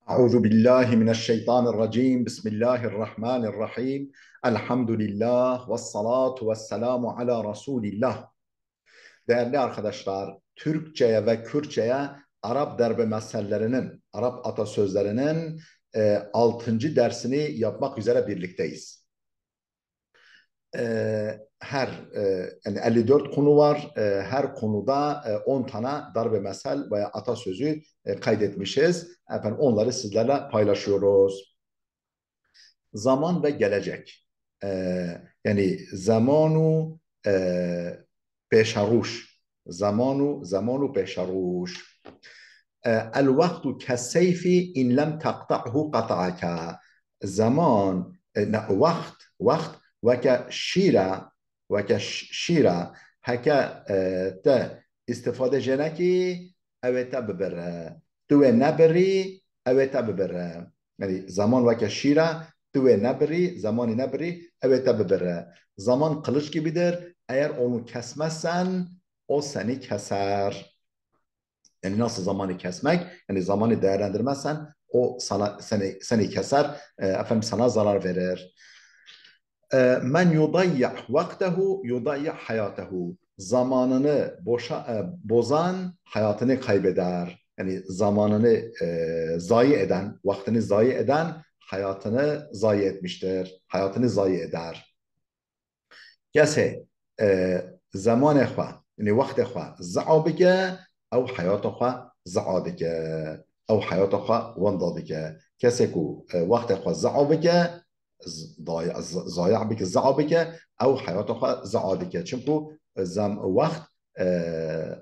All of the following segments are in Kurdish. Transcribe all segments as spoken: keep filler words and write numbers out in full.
أعوذ بالله من الشيطان الرجيم. بسم الله الرحمن الرحيم. الحمد لله والصلاة والسلام على رسول الله. Değerli arkadaşlar, Türkçeye ve Kürtçeye Arap darbemesellerinin, Arap atasözlerinin, e, altıncı dersini yapmak üzere birlikteyiz. E, her, e, yani elli dört konu var. E, her konuda, e, on tane darbemesel veya atasözü, e, kaydetmişiz. Efendim, onları sizlerle paylaşıyoruz. Zaman ve gelecek. E, yani zamanu, e, pêşerûş. Zamanu, zamanu pêşerûş. E, el wextu kesseyfî in lem teqta'hu qeta'eke. Zaman, e, ne, wext, wext weke şîr e, weke ş-, şîr e. Heke, e, te îstifade jê nekî, ew ê te bibire. Tu wê nebirî, ew ê te bibire. Yani zaman weke şîr e, tu wê nebirî, zamanî nebirî, ew ê te bibire. Zaman kılıç gibidir, eğer onu kesmezsen, o seni keser. Yani nasıl zamanı kesmek? Yani zamanı değerlendirmezsen o sana, seni, seni keser, e, efendim sana zarar verir. E, men yudayya vaktehu yudayya hayatehu. Zamanını boşa, e, bozan hayatını kaybeder. Yani zamanını, e, zayi eden, vaktini zayi eden hayatını zayi etmiştir. Hayatını zayi eder. Kesê, e, zemanê xwe, yani wextê xwe zia bike, ew heyata xwe zia dike. Ew heyata xwe wenda dike. Kesê ku, e, wextê xwe zia bike, z-, daya-, z-, zaya bike, zia bike, ew heyata xwe zia dike. Çimku zem-, wext, e,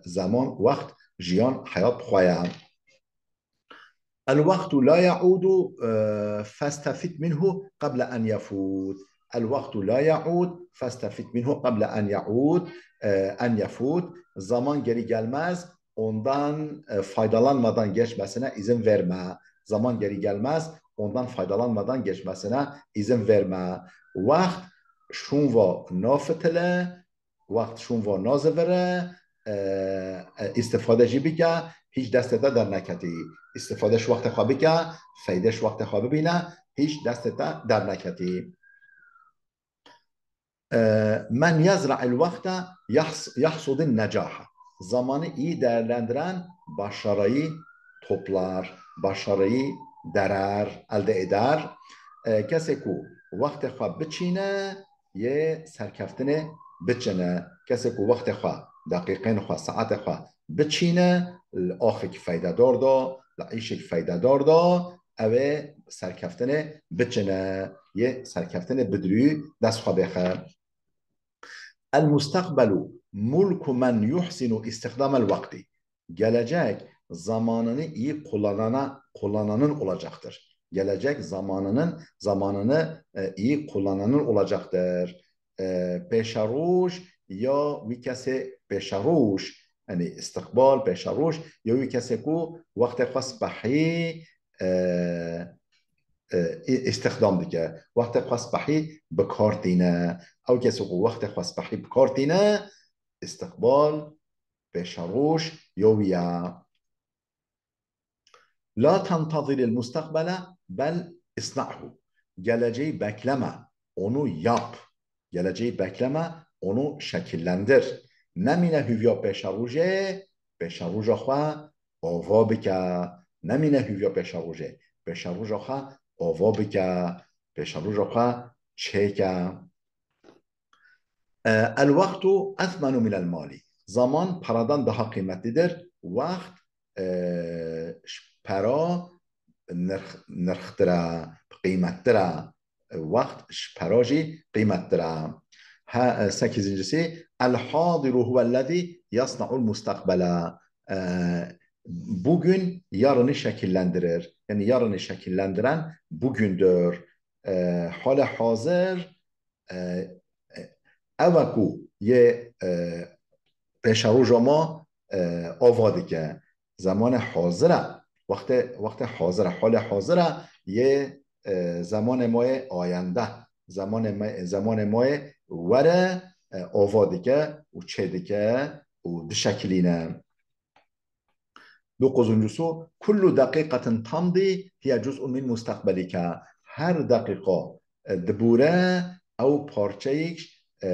zeman, wext, jiyan, heyat bi xwe ye. El wextu la yaudu, e, festefid minhu qeble en yefut. El wextu la yaud festefid minhu qeble en yaud, e, en yefut. Zaman geri gelmez, ondan, e, faydalanmadan geçmesine izin verme. Zaman geri gelmez, ondan faydalanmadan geçmesine izin verme. Wext şûn va nafitile, wext şûn va nazivire, e, e, îstifade jî bike, hîç destê te derneketî. Îstifade ji wextê xwe bike, feyde ji wextê xwe bibîne, hîç destê te derneketî. E, men yezra'il wexte yahs-, yahsudin necaha. Zamanı iyi değerlendiren başarıyı toplar, başarıyı derer, elde eder. E, kesê ku wextê xwe biçîne, yê serkeftinê biçine. Kesê ku wextê xwe, deqîqên xwe, saetê xwe biçîne, li axek feydedar da, li îşek feydedar da, ew ê serkeftinê biçine, yê serkeftinê bidirû dest xwe bêxe. El mustaqbelu mulku men yuhsinu istihdamel waqti. Gelecek zamanını iyi kullanana, kullananın olacaktır. Gelecek zamanının, zamanını, e, iyi kullananın olacaktır. E, pêşeroj ya wî kesê pêşeroj, yani istiqbal, pêşeroj ya wî kesê ku wextê xwe spehî, e, e, î-, îstixdam dike. Wextê xwe spehî bi kar tîne. Ew kesê ku wextê xwe spehî bi kar tîne, îstiqbal, pêşeroj ya wî ye. La tentaziril mustaqbele bel isna'hu. Geleceği bekleme, onu yap. Geleceği bekleme, onu şekillendir. Nemîne hûviya pêşerojê, pêşeroja xwe ava bike. Nemîne hûviya pêşerojê, pêşeroja xwe ava bike. Pêşeroja xwe çêke. E, el wextu ethmenu minel malî. Zaman paradan daha kıymetlidir. Wext, e, ji pera nirx-, nirxtir e, qîmettir e. Wext ji pera jî qîmettir e. Ha, e, sekizincisi, el hadiru huvellezî yasna'ul mustaqbela. E, bugün yarını şekillendirir. Yani yarını şekillendiren bugündür. E, hale hazir, e, e, ev e ku yê, e, pêşeroja ma, e, ava dike. Zemanê hazir e. Wextê, wextê hazir e, halê hazir e yê, e, zemanê ma yê ayende. Zemanê me, zemanê ma yê were, e, ava dike û çêdike û dişekilîne. Dokuzuncusu, kullu dakikatin tamdi hiye cuz'un min mustakbelike. Her dakika, e, dibûre ew parçeyek, e,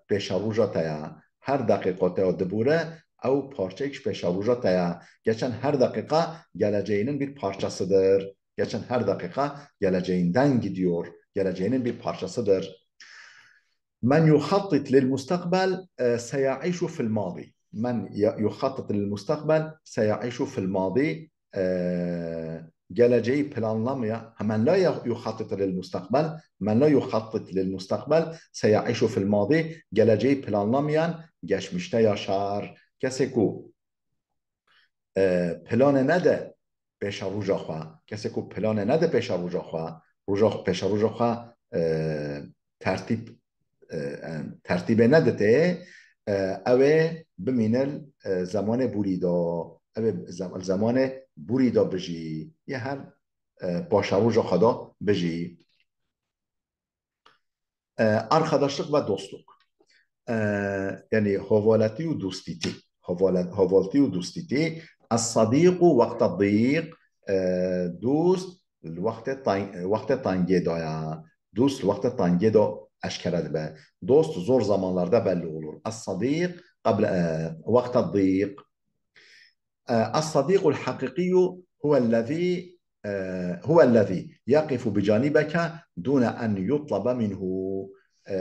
pêşeroja te ye. Her dakika te dibûre ew parçeyek ji pêşeroja te ye. Geçen her dakika geleceğinin bir parçasıdır. Geçen her dakika geleceğinden gidiyor. Geleceğinin bir parçasıdır. Men yuhattit lil mustakbel, e, seya'işu fil madi. Men ya-, yuhattit lil mustakbel seya'işu fil madi. E, geleceği planlamaya. Men la ya-, yuhattit lil mustakbel. Men la yuhattit lil mustakbel seya'işu fil madi. Geleceği planlamayan geçmişte yaşar. Kesê ku e, planê nede pêşeroja xwe. Kesê ku planê nede pêşeroja xwe, roja xwe, pêşeroja xwe, e, tertîb, e, e, tertîbê neditê, e, ew ê bimîne, e, zemanê borî de. Ew ê zem-, zemanê borî de bijî. Yê her, e, paşeroja xwe de bijî. E, arkadaşlık ve dostluk. E, yani hovaletî û dostîtî. Hovalet-, hovaltî û dostîtî. Es-sadîqu waqte dîq. E, dost li wextê tang-, wextê tangê de ya. Dost li wextê tangê de eşkere dibe. Dost zor zamanlarda belli olur. Es-sadîq qabl, e, waqte dîq. E, Es-sadîqul haqiqîyu huwellezî, e, huwellezî yaqifu bicanîbeke dûne en yutlebe minhu. E,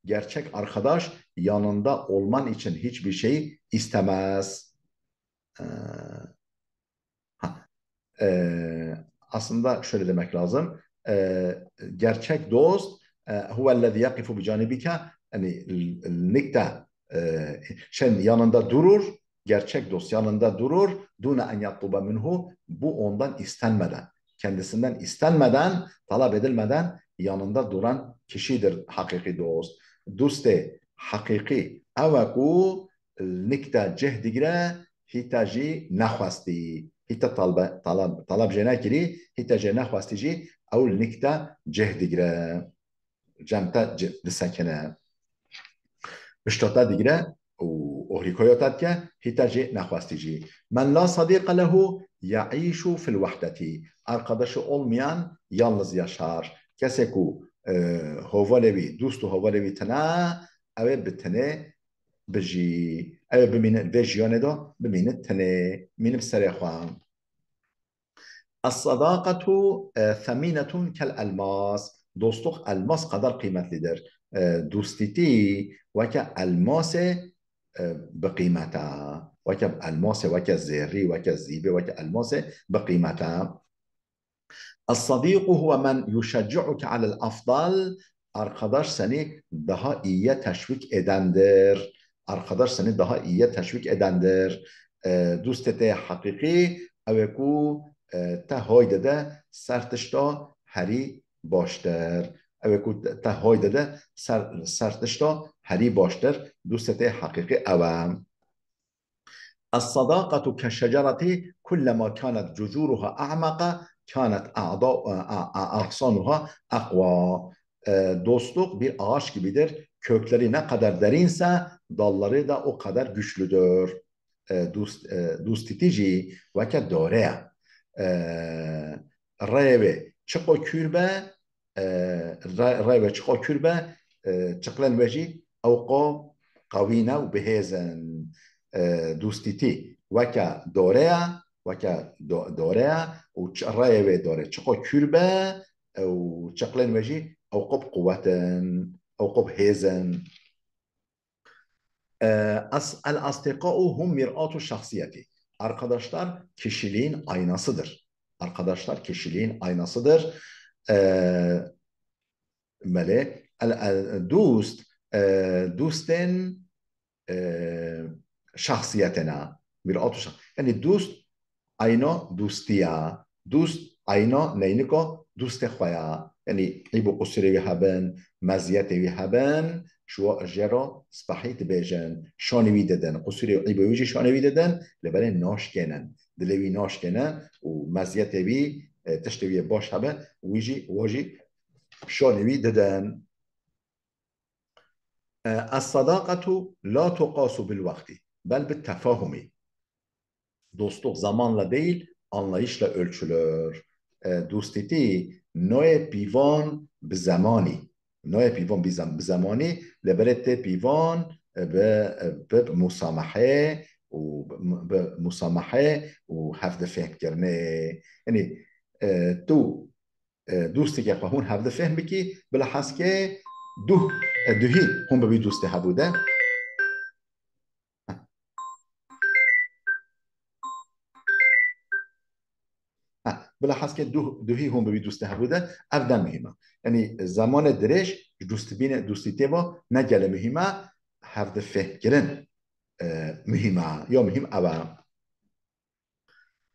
gerçek arkadaş yanında olman için hiçbir şey istemez. E, ha, e, aslında şöyle demek lazım. E, gerçek dost, e, huwellezî yaqifu bicanîbike, yani l-, l-, nikte, e, şen yanında durur, gerçek dost yanında durur. Dûne en yatluba minhu, bu ondan istenmeden, kendisinden istenmeden, talep edilmeden yanında duran kişidir hakiki dost. Dostê hakiki ew e ku nik te cih digire, hî te jî nexwestî, hî te talbe-, talab-, talab jê nekirî, hî te jê nexwestî jî ew nik te cih digire. Cem te ci-, disekine. Pişta te digire û ohrîkoya te dike, hî te jê nexwestî jî. Men la sadîqe lehu ye'îşu fil wehdetî. Arkadaşı olmayan yalnız yaşar. Kesê ku, e, hovalê wî, dost û hovalê wî tine, ew ê bi tenê bijî. Ew ê bimîne, vê jiyanê de bimîne tenê, bimîne bi serê xwe. Es-sadaqetu, e, semînetun kel elmas. Dostluk elmas kadar kıymetlidir. E, dostîtî weke elmasê, e, bi qîmet e. Weke elmasê, weke zêrî, weke zîbê, weke elmasê bi qîmet e. Es-sadîqu huve men yuşecci'uke alel afdal. Arkadaş seni daha iyiye teşvik edendir. Arkadaş seni daha iyiye teşvik edendir. E, dostê te hakiki ew ê ku, e, te hay dide ser tişta herî baştir. Ew ê ku te, te hay dide ser, ser tişta herî baştir. Dostê te hakiki ew e. Es-sadaqetu keşşecereti kullema kanet cuzuruha a'maka kanet a'da-, a-, a-, aghsanuha aqwa. E, dostluk bir ağaç gibidir. Kökleri ne kadar derinse dalları da o kadar güçlüdür. E, dost-, e, dostîtî jî weke dore ye. E, reyê wê çiqo kûr be, e, re-, rê wê çiqo kûr be, e, çiqlên wê jî ewqo qewî ne û bihêz in. E, dostîtî weke dore ye, weke do-, dore ye û çi-, reyê wê dore çiqo kûr be, e, û çiqlên wê jî ewqo bi quwet in, ewqo bi hêz in. E, as-, el-asdiqa'u hum mir'atu şahsiyeti. Arkadaşlar kişiliğin aynasıdır. Arkadaşlar kişiliğin aynasıdır. E, belê. El, el, dost, e, dostên, e, şahsiyetena. Mir'atu şah-, yani dost ayna dostiya. Dost ayna neynika dostê xwe ya. Yani eyb û qusûrê wî hebin, meziyetê wî hebin, ji wa, jê re spehî dibêjin. Şanê wî didin. Qusûrê û eybê wî jî şanê wî didin. Lê belê naşkênin. Dilê wî naşkêne û meziyetê wî, e, tiştê wî yê baş hebe, wî jî, wa jî şanê wî didin. E, Es-sadaqetu la tuqasu bil wextî, bel bit tefahumî. Dostluk zamanla değil, anlayışla ölçülür. E, dostîtî nayê pîvan bi zemanî. Nayê pîvan bi zem-, bi zemanî, lê belê tê pîvan, e, bi, e, bi, bi musamehê û bi, bi musamehê û hevdifêhmkirinê. Yanî, e, tu, e, dostekê xwe hûn hevdifêhm bikî, bila heskê duh, e, duhî hûn bi wî dostê hebû de. Ha, bila heskê duh-, duhî hûn bi wî dostê hebû de, ev ne muhîm e. Yanî zemanê dirêj ji dostîbînê, dostîtê ve ne gelê muhîm e, hevdifêhmkirin, e, muhîm e. Ya muhîm ev e.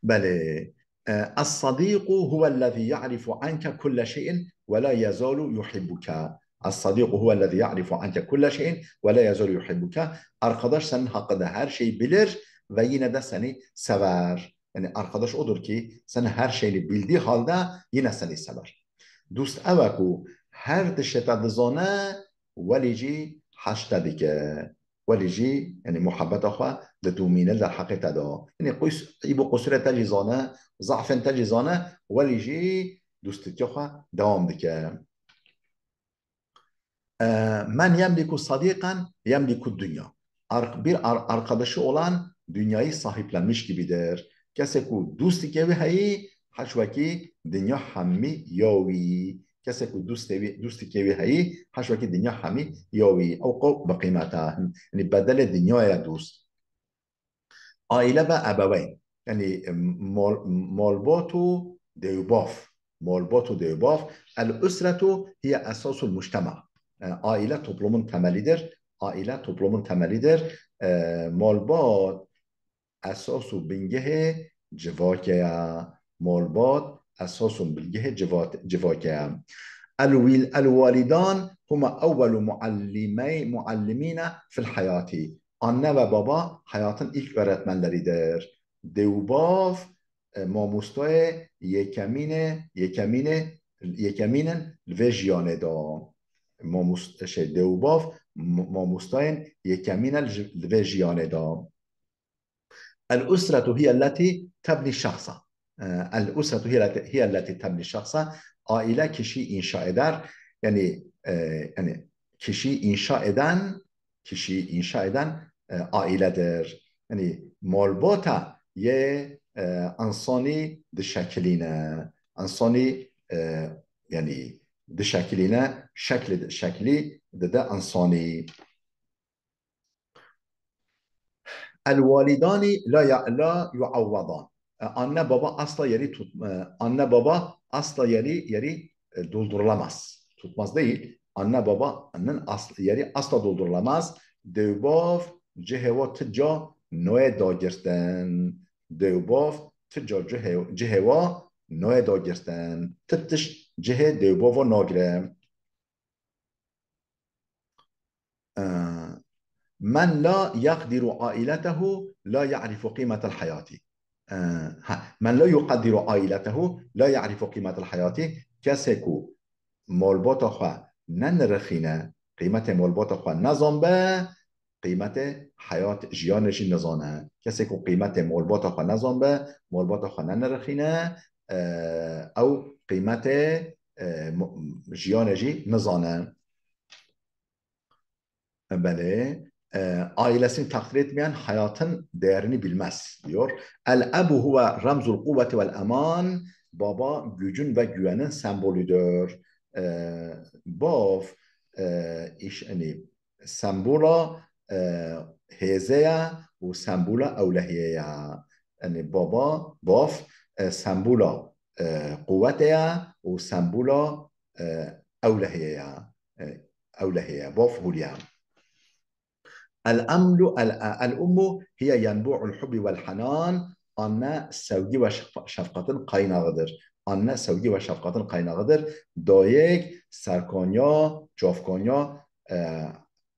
Belê. E, "Es-sadîqu huwellezî ya'rifu anke kulle şeyin ve la yezalu yuhibbuke." "Es-sadîqu huwellezî ya'rifu anke kulle şeyin ve la yezalu yuhibbuke." Arkadaş senin hakkında her şeyi bilir ve yine de seni sever. Yani arkadaş odur ki senin her şeyini bildiği halde yine seni sever. Dost ew e ku her tiştê te dizane, welî jî hej te dike. Welî jî, yanî muhabbeta xwe didomîne li derheqê te de. Yanî qus-, îb û qusûrê te jî zane, zafên te jî zane, welî jî dostîtiya xwe dewam dike. E, "Men yemliku sadiqen yemliku dunya." Ar-, bir ar-, arkadaşı olan dünyayı sahiplenmiş gibidir. Kesê ku dostîkê wî heyî, heş wekî dinya hemî ya wî. Kesê ku dostê wî, dostîkê wî heyî, heş wekî dinya hemî ya wî. Ew qew bi qîmet e. Yanî bedelê dinyaya dost. Aile ve ebeweyn. Yanî, e, mol-, malbat û dewbav. Malbat û dewbav. El-usretu hiye esasul mujtema. E, aile toplumun temelidir. Aile toplumun temelidir. E, malbat esas û bingehê civakê ye. Malbat esas û bingehê civat-, civakê ye. El-wil-, el-walidan huma ewwelu muallimey-, muallimîne fil heyatî. Anne ve baba hayatın ilk öğretmenleridir. Dewbav, e, mamostayê yekemîne, yekemîne, yekemînin li vê jiyanê de. Mamost-, şey, dewbav, m-, mamostayên yekemîne li ji-, li vê jiyanê de. El-usretu hiyelleti tebni şahsa. E, el-usretu hiyelleti, hiyelleti tebni şahsa. Aile kişi inşa eder. Yani, e, yani kişi inşa eden, kişi inşa eden, e, ailedir. Yani malbata yê, e, insanî dişekiline. İnsanî, e, yani dişekiline, şekli, şekli dide insanî. El-walidani la ya-, la yuavvadan. E, anne baba asla yeri tut-, e, anne baba asla yeri, yeri, e, doldurulamaz. Tutmaz değil. Anne babanın as-, yeri asla doldurulamaz. Dewbav cihê wa ti ca noye dagirtin. Dewbav ti ca cihê, cihê wa noye dagirtin. Ti tişt cihê dewbava nagire. E, "Men la yaqdiru ailetehu la ya'rifu qîmetel hayatî." E, ha, "Men la yuqaddiru ailetehu la ya'rifu qîmetel hayatî." Kesê ku malbata xwe nenirixîne, qîmetê malbata xwe nezanbe, qîmetê heyat, jiyanê jî nizane. Kesê ku qîmetê malbata xwe nezanbe, malbata xwe nenirixîne, e, ew qîmetê, e, mo-, jiyanê jî nizane. Belê. E, ailesini takdir etmeyen hayatın değerini bilmez diyor. El ebu huve remzul kuvveti vel eman. Baba gücün ve güvenin sembolüdür. E, bav, e, iş, yani sembola, e, hêzê ye û sembola ewlehiyê ye. Yani baba, bav, e, sembola, e, quwetê ye û sembola, e, ewlehiyê ye. E, ewlehiyê ye. Bav hûriye. El emlu, el, el ummu hiye yenbu'ul hubbi vel hanan. Anne sevgi ve şef-, şefkatin kaynağıdır. Anne sevgi ve şefkatin kaynağıdır. Dayik serkanya, çavkanya, e,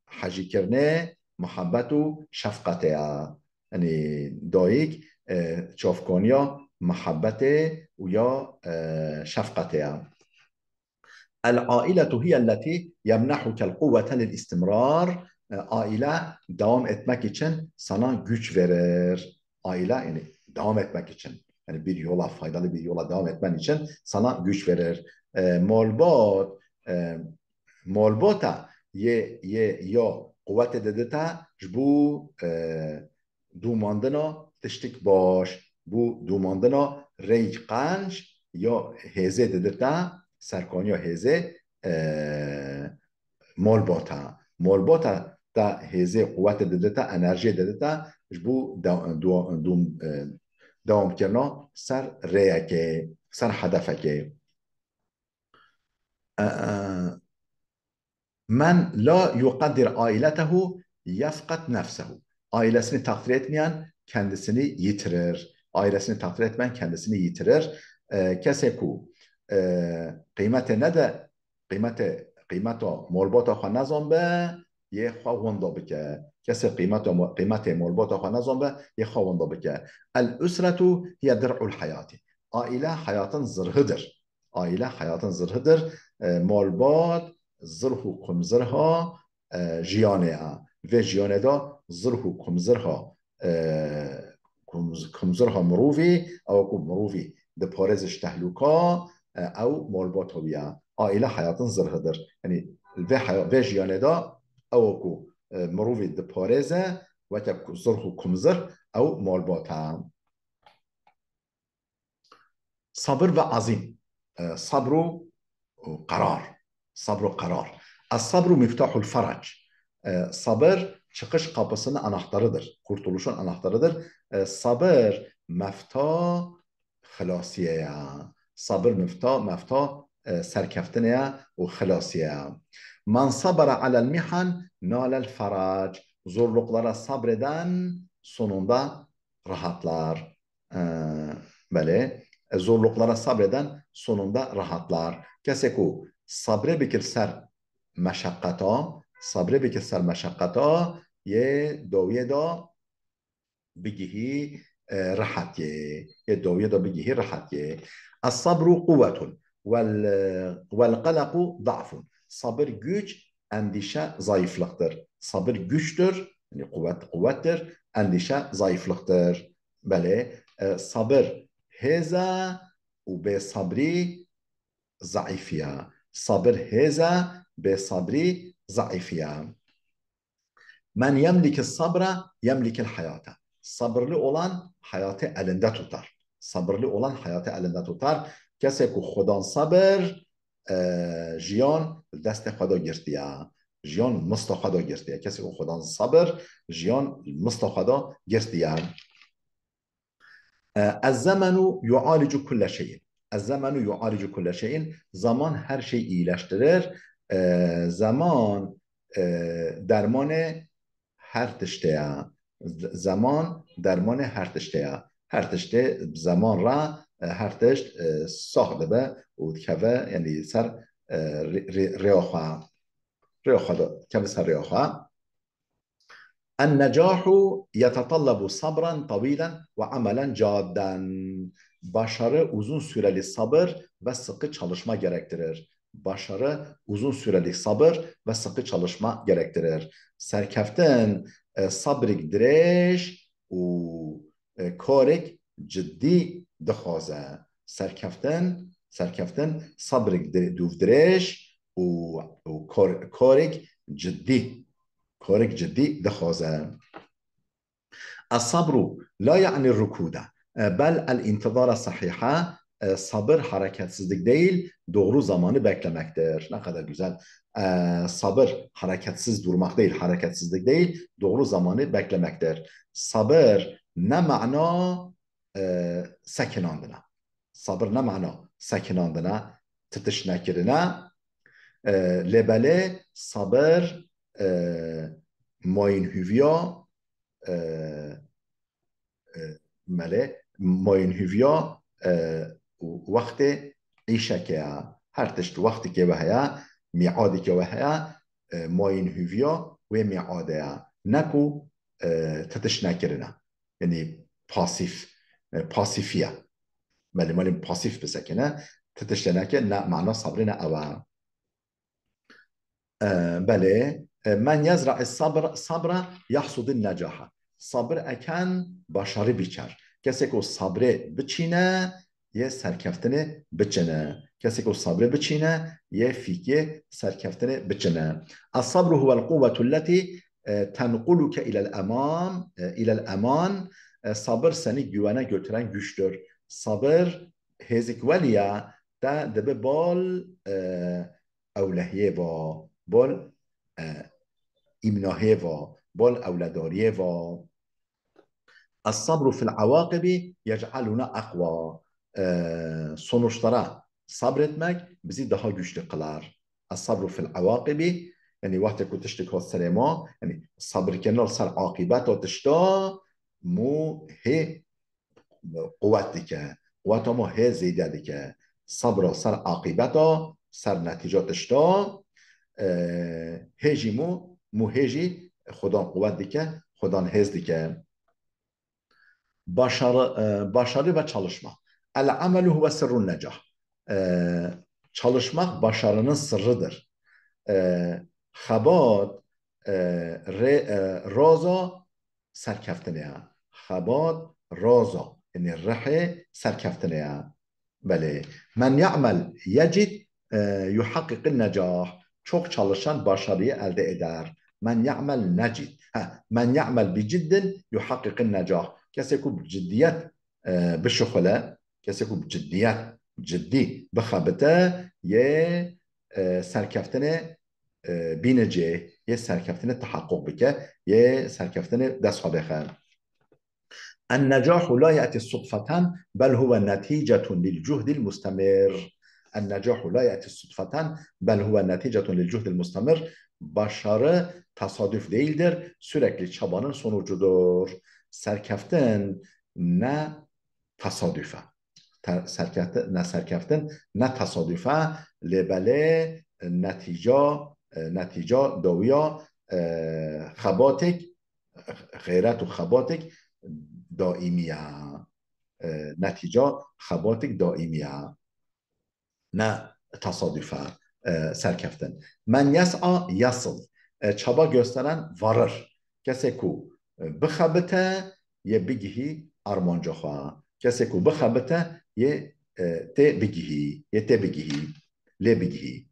hejîkirinê, muhabbet û şefqetê ye. Yanî dayik, e, çavkaniya muhabbetê û ya, e, şefqetê ye. El ailetu hiyelleti yemnehukel kuvvete lil istimrar. E, aile devam etmek için sana güç verir. Aile, yani devam etmek için, yani bir yola, faydalı bir yola devam etmen için sana güç verir. E, molbot, e, molbota yê, yê yo quwetê didite ji bo, e, domandina tiştik baş, bo domandina rêyek qenc ya hêzê didite, serkaniya hêzê, e, molbota. Molbota te hêzê quwetê didite, enerjiyê didite, ji bo de-, do-, dom-, e, dewamkirina ser rêyekê, ser hedefekê. E, e, men la yuqeddir ailetehu yefqed nefsehu. Ailesini takdir etmeyen kendisini yitirir. Ailesini takdir etmeyen kendisini yitirir. E, kesê ku, e, qîmetê nede, qîmetê, qîmeta molbota xwe nezanbe, yê xwe winda bike. Kesê qîmeta mo-, qîmetê molbota xwe nezanbe, yê xwe winda bike. El usretu hiye dir'ul hayati. Aile hayatın zırhıdır. Aile hayatın zırhıdır. E, molbot zırh û kumzirha, e, jiyanê ye. Vê jiyanê de zırh û kumzirha, e, kumz-, kumzirha mirovî, ew ku mirovî diparêze ji tehlûka, e, ew molbota wî ye. Aile hayatın zırhıdır. Yani vê haya-, vê jiyanê de ew ku, e, mirovî diparêze weke ku-, zırh û kumzirh, ew molbot e. Sabır ve azim. E, sabr û, û qerar. Sabr û qerar. Es-sabru miftahul ferac. E, sabır çıkış kapısının anahtarıdır. Kurtuluşun anahtarıdır. E, sabır mefta xelasiyê ye. Sabır mefta, mefta, e, serkeftinê ye û xelasiyê ye. Men sabara alel mihan nalel ferac. Zorluklara sabreden sonunda rahatlar. E, belê. E, zorluklara sabreden sonunda rahatlar. Kesê ku sabrê bikir ser meşeqqeta, sabrê bikir ser meşeqqeta, yê dawiyê de bigihî, e, rehetiyê. Yê dawiyê de bigihî rehetiyê. Es-sabru quwwetun vel, vel qelequ da'fun. Sabır güç, endişe zayıflıktır. Sabır güçtür, yani kuvvet, kuvvettir, endişe zayıflıktır. Belê, e, sabır hêz e û bêsabrî zayîf e. Sabir hêz e, bêsabrî zayîf e. Men yemliki sabra yemlikil hayata. Sabırlı olan hayatı elinde tutar. Sabırlı olan hayatı elinde tutar. Kesê ku xwedan sabir, e, jiyan li destê xwe de girtiye. Jiyan mista xwe de girtiye. Kesê ku xwedan sabir, jiyan mista xwe de girtiye. E, Ez-zemenu yualicu kulle şeyin. Ez-zemenu yualicu kulle şeyin. Zaman her şeyi iyileştirir. E, zaman, e, dermanê her tiştê ye. Z-, zaman dermanê her tiştê ye. Her tiştê bi zeman re, e, her tişt, e, sax dibe û dikeve, yanî ser, e, rê-, rê-, rêya xwe. Rêya xwe de, dikeve ser rêya xwe. En-necahu yetetallabu sabran tawilen ve amelen cadden. Başarı uzun süreli sabır ve sıkı çalışma gerektirir. Başarı uzun süreli sabır ve sıkı çalışma gerektirir. Serkeftin, e, sabrek dirêj û, e, karek cidî dixwaze. Serkeftin, serkeftin sabrek di-, dûvdirêj û, û kar-, karek cidî, karek cidî dixwaze. Es-sabru la ya'ni rukuda, e, bel el-intizara sahiha. E, sabır hareketsizlik değil, doğru zamanı beklemektir. Ne kadar güzel. E, sabır hareketsiz durmak değil, hareketsizlik değil, doğru zamanı beklemektir. Sabır ne mana, e, sekinandina. Sabir ne mana sekinandina, titiş nekirine. E, lê belê sabir, e, mayînhûviya, e, e, belê, mayînhûviya, e, wextê îşekê ye. Her tişt wextîkê we heye, mîadîkê we heye, e, mayînhûviya wê mîadê ye. Ne ku, e, titiş nekirine. Yanî pasîf, e, pasîfiye. Belê, malê pasîf bisekine, ti tiştê neke, ne, mana sabrê ne ew e. E, belê, e, men yezra'is sabr-, sabra yahsudin necaha. Sabir eken başarı biçer. Kesê ku sabrê biçîne, yê serkeftinê biçine. Kesê ku sabrê biçîne, yê fîkê serkeftinê biçine. Es-sabru huwel quwwetu lletî, e, tenquluke ilel emam, e, ilel eman. E, sabır seni güvene götüren güçtür. Sabır hêzik weliya te dibe bol, e, ewlehiyê va, bol, e, îmnahiyê va, bol ewledariyê va. Es-sabru fil awaqibi yec'aluna aqwa. E, sonuçlara sabretmek bizi daha güçlü kılar. Es-sabru fil awaqibi, yani wextê ku tiştek hat serê ma, yani sabirkirina li ser aqîbeta tişta mu hê quwet dike. Quweta ma hê zêde dike. Sabra ser aqîbeta, ser netîca tişta, e, hê jî mu, mu hê jî Xudan quwet dike, Xudan hêz dike. Başarı, e, başarı ve çalışma. El amelu huve sirrun necah. E, çalışmak başarının sırrıdır. E, xebat, e, re, e, roza serkeftinê ye. Xebat roza, yani rihê serkeftinê ye. Belê. Men ya'mel yecid, e, yuhakkikin necah. Çok çalışan başarıyı elde eder. Men ya'mel necid. Ha, men ya'mel bi ciddin yuhakkikin necah. Kesê ku bi ciddiyet, e, bişuxule, kesê ku bi ciddiyet, ciddî bixebite, yê, e, serkeftinê, e, bîne cê, yê serkeftinê tehaqquk bike, yê serkeftinê dest xwe bêxe. En-necahu la ya'ti sudfeten bel huve neticetun lil cuhdil mustemir. En-necahu la ya'ti sudfeten bel huve neticetun lil cuhdil mustemir. Başarı tesadüf değildir, sürekli çabanın sonucudur. Serkeftin ne tesadüf e. Te-, serkeftin, ne serkeftin, ne tesadüf e, lê belê netîca, e, netîca dawiya, e, xebatek, xeyret û xebatek daîmî ye. E, netîca xebatek daîmî ye. Ne tesadüf e, e, serkeftin. Men yes'a yasıl. E, çaba gösteren varır. Kesê ku, e, bixebite, yê bigihî armanca xwe. Kesê ku bixebite, yê, e, tê bigihî, yê tê bigihî, lê bigihî.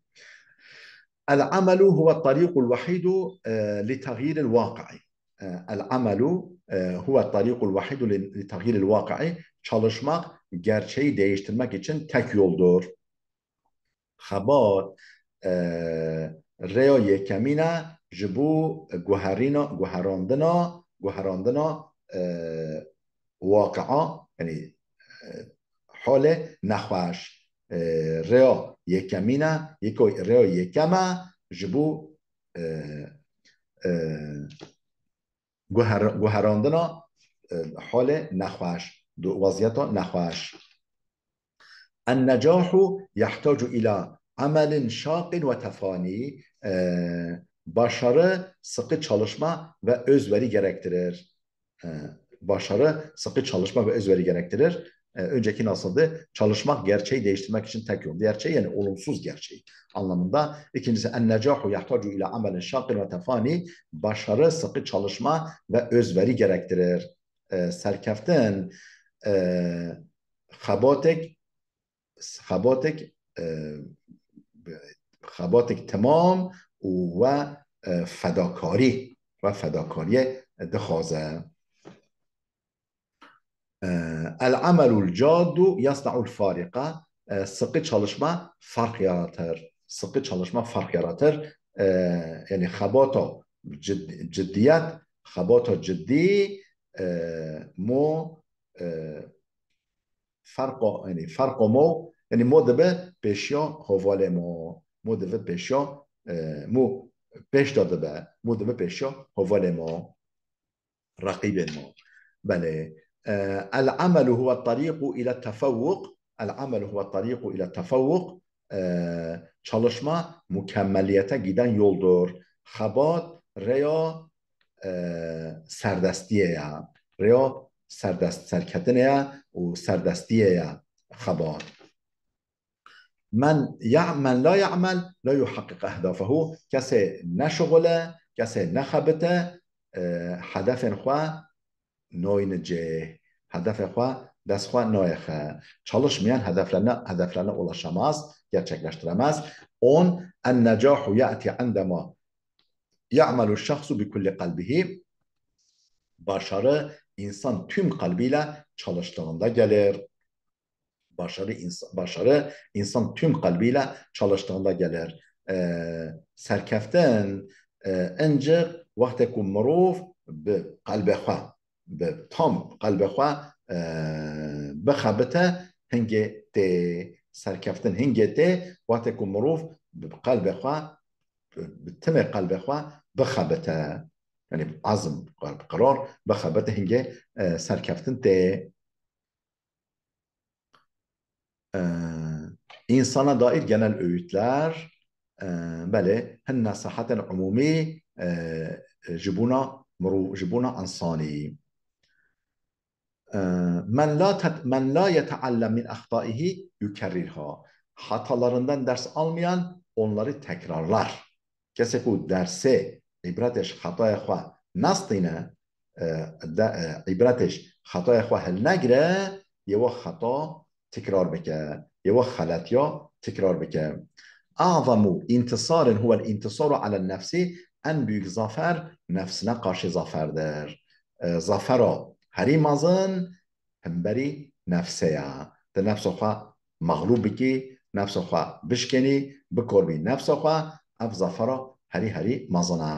El amelu huve tariqul wehidu, e, li taghyiril waqi'i. E, el amelu, e, huve tariqul wehidu li, li taghyiril waqi'i. Çalışmak gerçeği değiştirmek için tek yoldur. Xebat, e, rêya yekemîn e ji bo guherîna, guherandina, guherandina, e, waqi'a, yani, e, halê nexweş. E, rêya yekemîn e, yeko, rêya yekem e ji bo, e, e, guher-, guherandina, e, halê nexweş, du-, weziyeta nexweş. En-necahu yahtacu ila amelin şaqin ve tefani. E, başarı sıkı çalışma ve özveri gerektirir. E, başarı sıkı çalışma ve özveri gerektirir. E, önceki nasıldı? Çalışmak gerçeği değiştirmek için tek yol. Gerçeği, yani olumsuz gerçeği anlamında. İkincisi, en-necahu yahtacu ila amelin şaqin ve tefani. Başarı sıkı çalışma ve özveri gerektirir. E, serkeftin, e, xebatek, xebatek, e, xebatek temam û we, e, fedakarî, we fedakariyê dixwaze. E, el amelul caddu yasna'ul farika. E, sıkı çalışma fark yaratır. Sıkı çalışma fark yaratır. E, yani xebata cid-, ciddiyet, xebata ciddî, e, mo, e, ferqa, yani ferqa mo, yani mo dibe pêşiya hovalê mo. Mo dibe pêşiya, e, mo pêş de dibe, mo dibe pêşiya hovalê mo. Reqîbên mo. Belê. E, el amelu huve tariqu ila tefewwuk. El amelu huve tariqu ila tefewwuk. E, çalışma mükemmeliyete giden yoldur. Xebat rêya, e, serdestiyê ye. Rêya serdest, serketinê ye û serdestiyê ye xebat. Men ya-, men la ya'mel la yuhakkiku ehdafehu. Kesê neşixule, kesê nexebite, e, hedefên xwe nayne cih. hedefê xwe, dest xwe nayexe. Çalışmayan hedeflerine, hedeflerine ulaşamaz, gerçekleştiremez. On, النجاح يأتي عندما يعمل الشخص بكل قلبه. Başarı insan tüm kalbiyle çalıştığında gelir. Başarı, ins başarı insan tüm kalbiyle çalıştığında gelir. E, serkeftin, e, ancak wextê ku mirov bi qelbê xwe, bi tam qelbê xwe, e, bixebite, hingê tê. Serkeftin hingê tê, wextê ku mirov bi qelbê xwe, bi, bi timê qelbê xwe bixebite. Yani bi azm, bi qerar bixebite, hingê, e, serkeftin tê. E, insana dair genel öğütler, e, belê, hin nesihatên umumî, e, ji bona mirû-, ji bona insanî. E, men la tet-, men la yeteallem min ahtaihi yukerrirha. Hatalarından ders almayan onları tekrarlar. Kesê ku dersê îbretê ji xetayê xwe nestîne, e, de, e, îbretê ji xetayê xwe hilnegire, yê we xeta tekrar bike, yê we xeletiya tekrar bike. Azamu intisarin huwel intisaru alen nefsi, en büyük zafer nefsine karşı zaferdir. E, zafera herî mezin hemberî nefsê ye. Di nefsa xwe mexlûb bikî, nefsa xwe bişkenî, bikor bî nefsa xwe, ev zafera herî herî mezin e.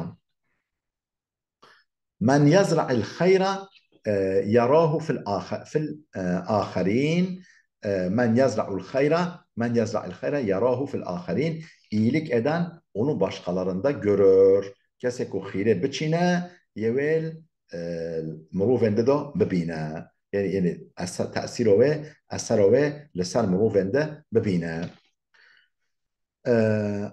Men yezra'il xeyra, e, yerahu fil axe-, fil, e, axerin. E, men yezra'ul xeyra, men yezra'il xeyra yerahu fil axerin. İyilik eden onu başkalarında görür. Kesê ku xîrê biçîne, yê wê, e, mirovên di de bibîne. Yani, yani ese-, tesîra wê, esera wê li ser mirovên de bibîne. E,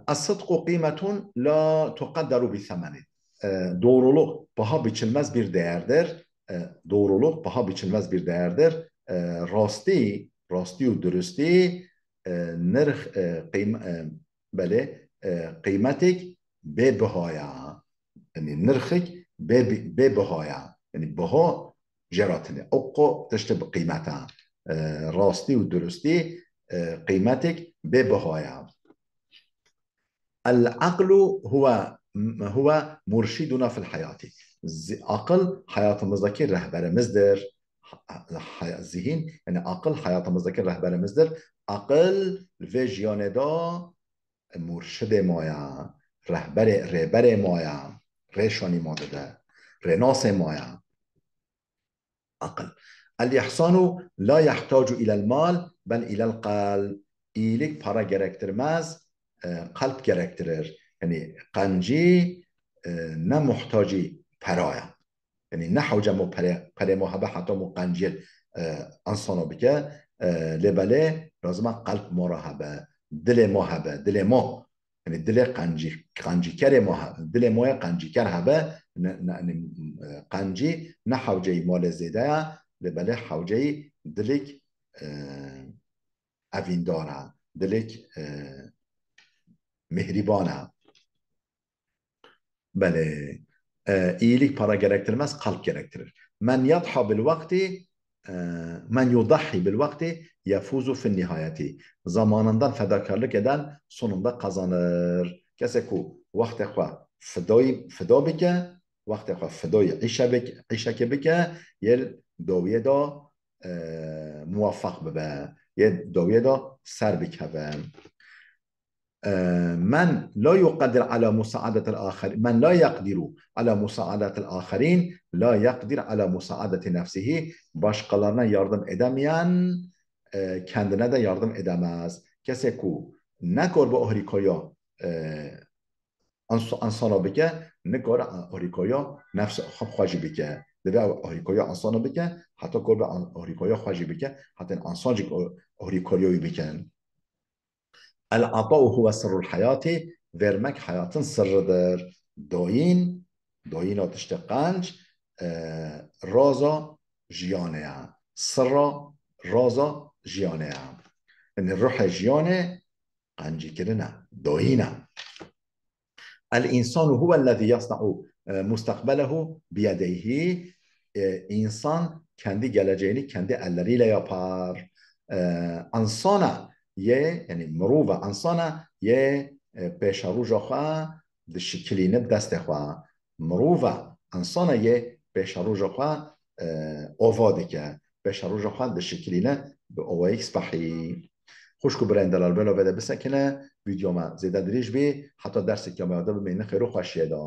Es-sidqu qîmetun la tuqedderu bi semenin. E, doğruluk paha biçilmez bir değerdir. E, doğruluk paha biçilmez bir değerdir. E, rastî, rastî û durustî, e, nirx, e, qîm-, e, belê, e, qîmetik bê biha ye. Yani nirxik bê bi-, bê biha ye. Yani biha jê re tune. Ew qo tiştê bi qîmet e. E, rastî û durustî, e, qîmetik bê biha ye. El-aqlu huve, huve murşiduna fil hayati. Zi-, akıl hayatımızdaki rehberimizdir. Ha-, ha-, zihin, yani akıl hayatımızdaki rehberimizdir. Akıl li vê jiyanê de murşidê ma ya, rehberê, rêberê ma ya, rêşanî ma dide, rênasê ma ya. Aqil. El-ihsanu la yahtacu ilel mal, bel ilel qalb. İyilik para gerektirmez, e, kalp gerektirir. Yani qencî, e, ne muhtacî peraya. Yani ne hewce mo pere, perê mo hebe heta mo qenciyê, e, insana bike, e, lê belê lazima qalb mo ra hebe, dilê mo hebe, dilê mo. Yani dilê qencî, qencîkerê mo he-, dilê mo ye qencîker hebe, ne, ne, yani, e, qencî ne hewceyî malê zêde ye, lê belê hewceyî dilik, e, evîndar e, dilik, e, mihrîban e. Belê. E, iyilik para gerektirmez, kalp gerektirir. Men yadha bil vakti, e, men yudahhi bil vakti yefuzu fin nihayeti. Zamanından fedakarlık eden sonunda kazanır. Kesê ku wextê xwe fidoyî, fido bike, wextê xwe fidoyî îşe bik-, îşekê bike, yê dawiyê de, e, muweffaq bibe, yê dawiyê de ser bikeve. E, men la yuqedir ala musaadetil axer-, men la yaqdiru ala musaadetil axerin, la yaqdir ala musaadeti nefsihi, başkalarına yardım edemeyen, e, kendine de yardım edemez. Kesê ku nekor bi ohrîkoya, e, ans-, ansana bike, nikare ohrîkoya nefs xwe, xwe jî bike. Divê ew ohrîkoya ansana bike, heta kor be an-, ohrîkoya xwe jî bike, heta ansan jî o-, ohrîkoya wî bikin. El-ata'u huve sirrul hayati, vermek hayatın sırrıdır. Doyin, doyina tiştê qenc, e, raza jiyanê ye. Sirra raza jiyanê ye. Yani ruhê jiyanê qencîkirin e, doyin e. El-insanu huve lezî yasna'u, e, mustakbelehu biyedeyhi. E, insan kendi geleceğini kendi elleriyle yapar. E, insana yê, yani mirova, insana yê, e, pêşeroja xwe dişikilîne bi destê xwe. Mirova, insana yê pêşeroja xwe, e, ova dike. Pêşeroja xwe dişikilîne bi ovayek spehî. Xwişk û birayên delal, vêla vê de bisekine, vîdeo me zêde dirêj bî, heta derseke me ya din bimînin xêr û xweşiyê de.